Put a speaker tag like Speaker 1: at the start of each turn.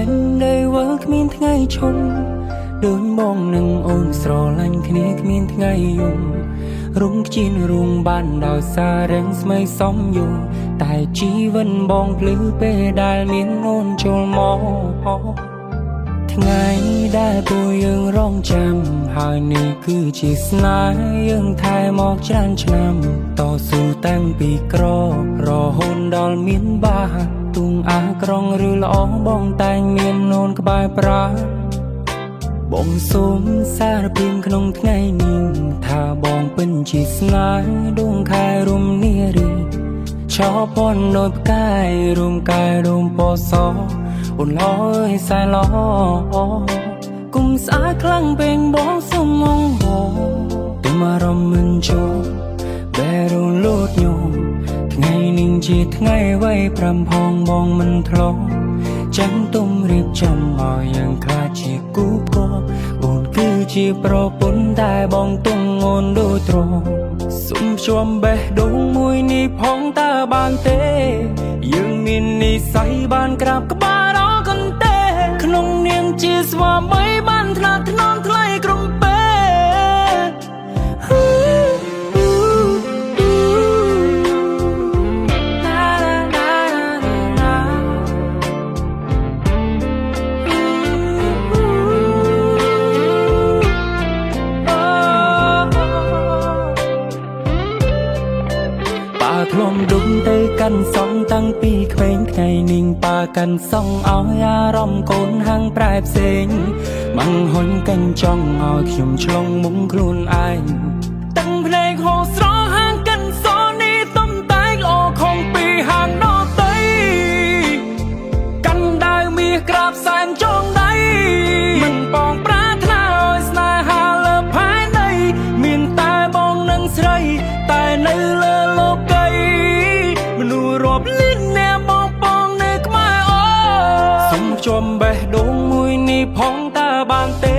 Speaker 1: ននៅវើគ្មានថ្ងៃឈប់ដូចបងនឹងអូនស្រឡាញ់គ្នាគ្មានថ្ងៃយំរុំខ្ជិនរួងបានដោយសាររងស្មីសំយូតែជីវិតបងភ្លឺពេលដែលមានអូនចូលមកថ្ងៃដែលពួកយើងរងចាំហើយនេះគឺជាស្នេហ៍យើងថែមកច្រើនឆ្នាំតស៊ូតាំងពីក្ររហូតដល់មានបាទុងអាក្រងឬល្អបងតែងមានអូនក្បែរប្រាបងសូមសារភាពក្នុងថ្ងៃនេះថាបងពិនជាស្នេហ៍ដួងខែរុំនារីឆោពនដោយផ្កាយរុំកាយរុំពណ៌សអូនល្អអើយសែនល្អគុំស្អាតខ្លាំងពេកបងសុំងហោទុំអារម្មណ៍មិនចូលបែរលូតញោមថ្ងៃនេះជាថ្ងៃវ័យប្រាំផងបងមិនធ្លាប់ចាំទុំរៀបចំឲ្យយើងខ្លាចជាគូផ្គរអូនគឺជាប្រពន្ធតែបងទុំអូនដូចទ្រសុំជួមបេះដូងមួយនេះផងតើបានទេយើងមាននិស័យបានក្រាបក្បាលដល់កន្ទេក្នុងនាងជាស្វាមីបានថ្នាក់ថ្នមថ្លៃក្រុមពេ ប៉ាធ្លំដុំទៅកាន់សងតាំងពីក្មេងថ្ងៃនេះប៉ាកាន់សងឲ្យអារម្មណ៍កូនហាងប្រែផ្សេងម៉ាំងហ៊ុនកិនចង់ឲ្យខ្ញុំឆ្លងមុំខ្លួនឯងតាំងភ្នែកហូរស្រហាងកិនសនេះទំតែកល្អខំពីហាងដតីកាន់ដាវមាសក្រាបសែនចងដៃមិនបងប្រាថ្នាឲ្យស្នេហាលើផែនដីមានតែបងនិងស្រីតែនៅលើលោកីមនុស្សរាប់លានអ្នកបងបងនៅក្បែរអូសុំជុំបេះដូងមួយនេះផងតើបានទេ